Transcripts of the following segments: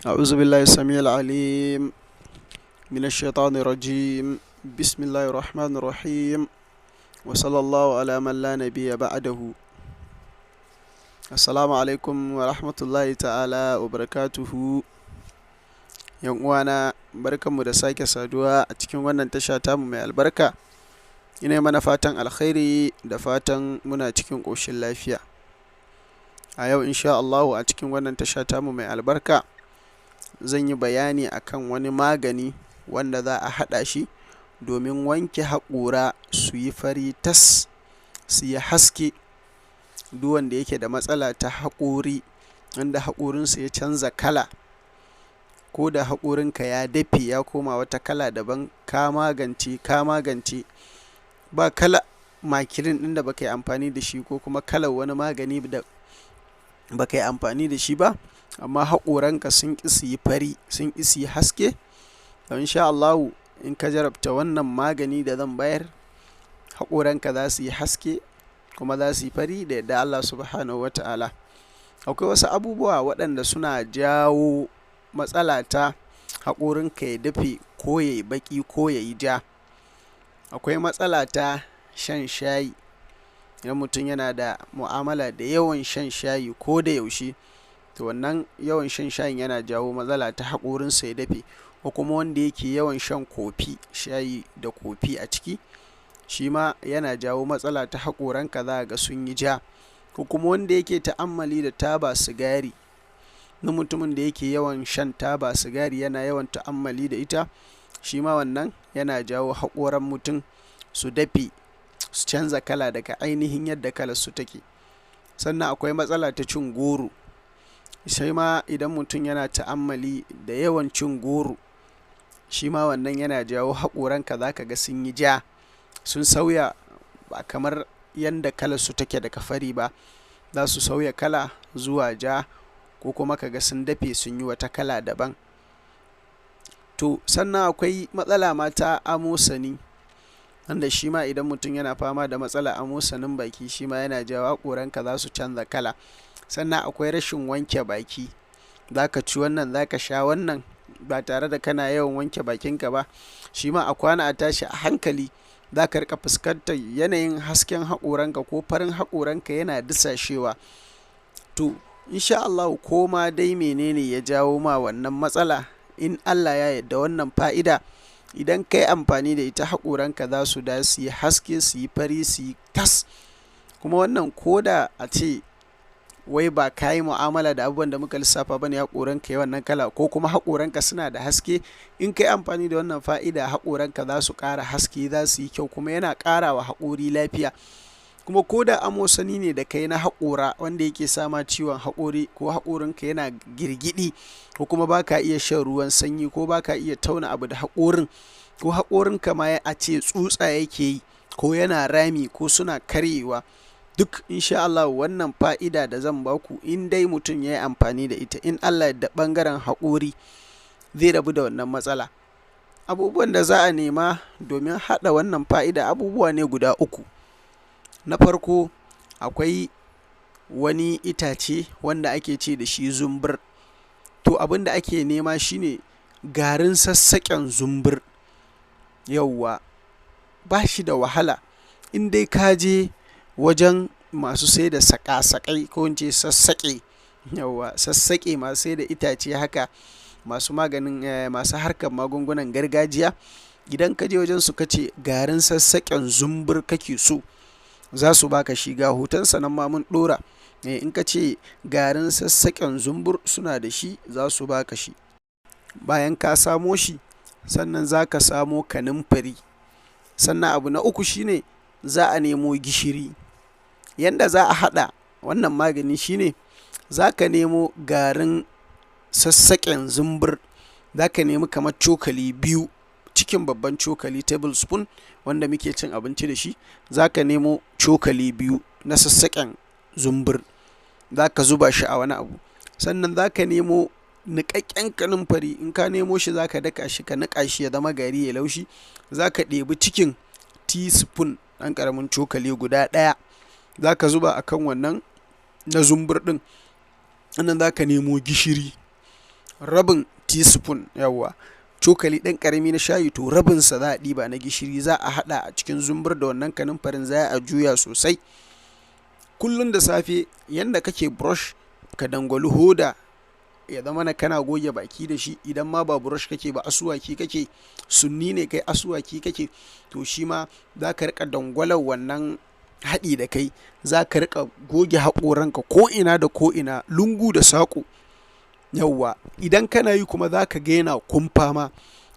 أعوذ بالله السميع العليم من الشيطان الرجيم. بسم الله الرحمن الرحيم، وصلى الله على من لا نبي بعده. السلام عليكم ورحمة الله تعالى وبركاته. Yan uwana, barkanmu da sake saduwa a cikin wannan tasha tamu mai albarka. Ina mana fatan alkhairi da fatan muna cikin ƙoshin lafiya. A yau, insha Allahu, a cikin wannan tasha tamu mai albarka, zan yi bayani akan wani magani wanda za a haɗa shi domin wanke haƙora su yi fari tas, su yi haske. Duk wanda yake da matsala ta haƙori, wanda haƙorinsa ya canza kala, ko da haƙorinka ya dafe ya koma wata kala daban, ka magance, ka magance, ba kala makilin ɗin da baka yi amfani da shi ko kuma kalar wani magani da baka yi amfani da shi ba, amma haƙoranka sun ƙi su yi fari, sun ƙi su yi haske, to insha Allahu in ka jarabta wannan magani da zan bayar, haƙoranka za su yi haske kuma za su yi fari da yardar Allah Subhanahu wa Ta'ala. Akwai wasu abubuwa waɗanda suna jawo matsala ta haƙorinka ya dafe ko ya yi baƙi ko ya yi ja. Akwai matsala ta shan shayi. Idan mutum yana da mu'amala da yawan shan shayi ko da yaushe, to wannan yawan shan shayin yana jawo matsala ta haƙorinsa ya dafe. Ko kuma wanda yake yawan shan kofi, shayi da kofi a ciki, shi ma yana jawo matsala ta haƙoranka, za ka ga sun yi ja. Ko kuma wanda yake ta'ammali da taba sigari, na mutumin da yake yawan shan taba sigari, yana yawan ta'ammali da ita, shi ma wannan yana jawo haƙoran mutum su dafe, su canza kala daga ainihin yadda kalar su take. Sannan akwai matsala ta cin goro. Sai ma idan mutum yana ta'ammali da yawan cin goro, shi ma wannan yana jawo haƙoranka za ka ga sun yi ja, sun sauya, ba kamar yadda kalar su take daga fari ba, za su sauya kala zuwa ja, ko kuma ka ga sun dafe sun yi wata kala daban. To sannan akwai matsala ma ta amosani, wanda shi ma idan mutum yana fama da matsala amosanin baki, shi ma yana jawo haƙoranka za su canza kala. Sannan akwai rashin wanke baki. Za ka ci wannan, za ka sha wannan, ba tare da kana yawan wanke bakinka ba, shi ma a kwana a tashi, a hankali za ka riƙa fuskantar yanayin hasken haƙoranka ko farin haƙoranka yana disashewa. To insha Allahu, ko ma dai menene ya jawo ma wannan matsala, in Allah ya yarda, wannan fa'ida idan ka yi amfani da ita, haƙoranka za su da su yi haske, su yi fari, su yi tas. Kuma wannan ko da a ce wai ba ka yi mu'amala da abubuwan da muka lissafa ba ne haƙoranka yi wannan kala, ko kuma haƙoranka suna da haske, in ka yi amfani da wannan fa'ida, haƙoranka za su ƙara haske, za su yi kyau, kuma yana ƙara wa haƙori lafiya. Kuma ko da amosani ne da kai na haƙora wanda yake sama ciwon haƙori, ko haƙorinka yana girgidi, ko kuma ba ka iya shan ruwan sanyi, ko ba ka iya tauna abu da haƙorin, ko haƙorinka ma a ce tsutsa yake yi, ko yana rami, ko suna karyewa, duk insha Allah wannan fa'ida da zan baku, in dai mutum ya yi amfani da ita, in Allah da, ɓangaren haƙori zai rabu da wannan matsala. Abubuwan da za a nema domin haɗa wannan fa'ida abubuwa ne guda uku. Na farko, akwai wani itace wanda ake ce da shi zumbur. To abin da ake nema shine garin sassaƙen zumbur. Yauwa, ba shi da wahala. In dai ka je wajen masu sai da saƙa-saƙai, ko in ce sassaƙe, yauwa, sassaƙe, masu sai da itace haka, masu maganin, masu harkar magungunan gargajiya, idan ka je wajen su ka ce garin sassaƙen zumbur kake so, za su baka shi. Ga hotonsa nan ma mun ɗora. In ka ce garin sassaƙen zumbur, suna da shi, za su baka shi. Bayan ka samo shi, sannan za ka samo kanumfari. Sannan abu na uku shine za a nemo gishiri. Yanda za a haɗa wannan magani shine za ka nemo garin sassaƙen zumbur, za ka nemi kamar cokali 2, cikin babban cokali, tablespoon wanda muke cin abinci da shi, za ka nemo cokali 2 na sassaƙen zumbur, za ka zuba shi a wani abu. Sannan za ka nemo niƙaƙƙen kanumfari. In ka nemo shi, za ka daka shi, ka niƙa shi ya zama gari ya laushi. Za ka ɗebi cikin teaspoon, ɗan ƙaramin cokali guda ɗaya, za ka zuba a kan wannan na zumbur ɗin. Sannan za ka nemo gishiri. Rabin teaspoon, yawwa, cokali ɗan ƙarami na shayi, to rabinsa za a ɗiba na gishiri, za a haɗa a cikin zumbur da wannan kanumfarin, za a juya sosai. Kullum da safe, yanda kake brush, ka dangwali hoda, ya zama na kana goge baki da shi. Idan ma ba brush kake ba, asuwaki kake, sunni ne kai, asuwaki kake, to shi ma za ka riƙa dangwalar wannan haɗi da kai, za ka riƙa goge haƙoranka ko ina da ko ina, lungu da saƙo. Yawwa, idan kana yi kuma, za ka ga yana kumfa ma,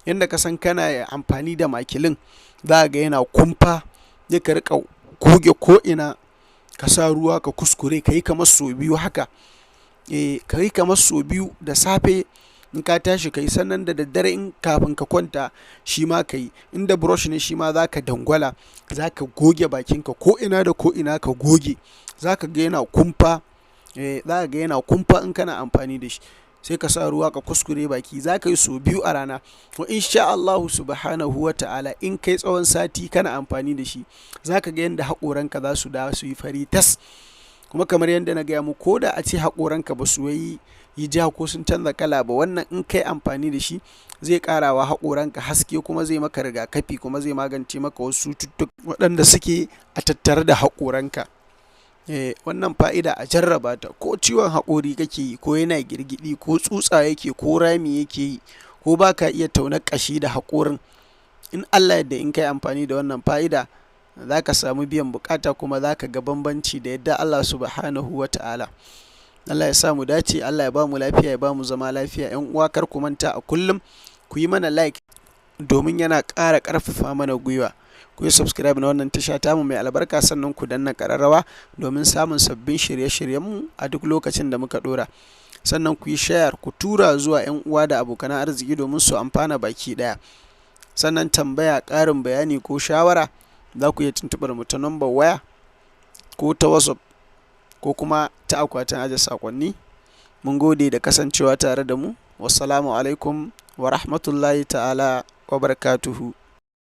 yanda ka san kana amfani da makilin, za ka ga yana kumfa. Sai ka riƙa goge ko ina, ka sa ruwa ka kuskure, ka yi kamar sau biyu haka. Eh, ka yi kamar sau biyu da safe in ka tashi ka yi, sannan da daddare in kafin ka kwanta shi ma ka yi. Inda brush ne shi ma za ka dangwala, za ka goge bakinka ko ina da ko ina, ka goge, za ka ga yana kumfa. Eh, za ka ga yana kumfa in kana amfani da shi. Sai ka sa ruwa ka kuskure baki, za ka yi sau biyu a rana. To, insha Allahu subhanahu wa ta'ala, in kai tsawon sati kana amfani da shi, za ka ga yanda haƙoranka za su dawo su yi fari tas. Kuma kamar yadda na gaya muku, ko da a ce haƙoranka ba su yi ja ko sun canza kala ba, wannan in kai amfani da shi zai ƙara wa haƙoranka haske, kuma zai maka rigakafi, kuma zai magance maka wasu cututtuka waɗanda suke a tattare da haƙoranka. Eh, wannan fa'ida a jarraba ta. Ko ciwon haƙori kake yi, ko yana girgidi, ko tsutsa yake, ko rami yake yi, ko ba ka iya tauna ƙashi da haƙorin, in Allah yadda in kai amfani da wannan fa'ida, za ka samu biyan buƙata, kuma za ka ga bambanci da yadda Allah subhanahu wa ta'ala. Allah ya sa mu dace, Allah ya ba mu lafiya, ya ba mu zama lafiya. 'Yan uwa, kar ku manta, a kullum ku yi mana like domin yana ƙara ƙarfafa mana gwiwa. Ku yi subscribe na wannan tasha tamu mai albarka, sannan ku danna ƙararrawa domin samun sabbin shirye-shiryenmu a duk lokacin da muka ɗora. Sannan ku yi share, ku tura zuwa 'yan uwa da abokan arziki domin su amfana baki ɗaya. Sannan tambaya, ƙarin bayani ko shawara, za ku iya tuntuɓar mu ta number waya ko ta WhatsApp ko kuma ta akwatin aje saƙonni. Mun gode da kasancewa tare da mu. Wassalamu alaikum wa rahmatullahi ta'ala wa barakatuhu.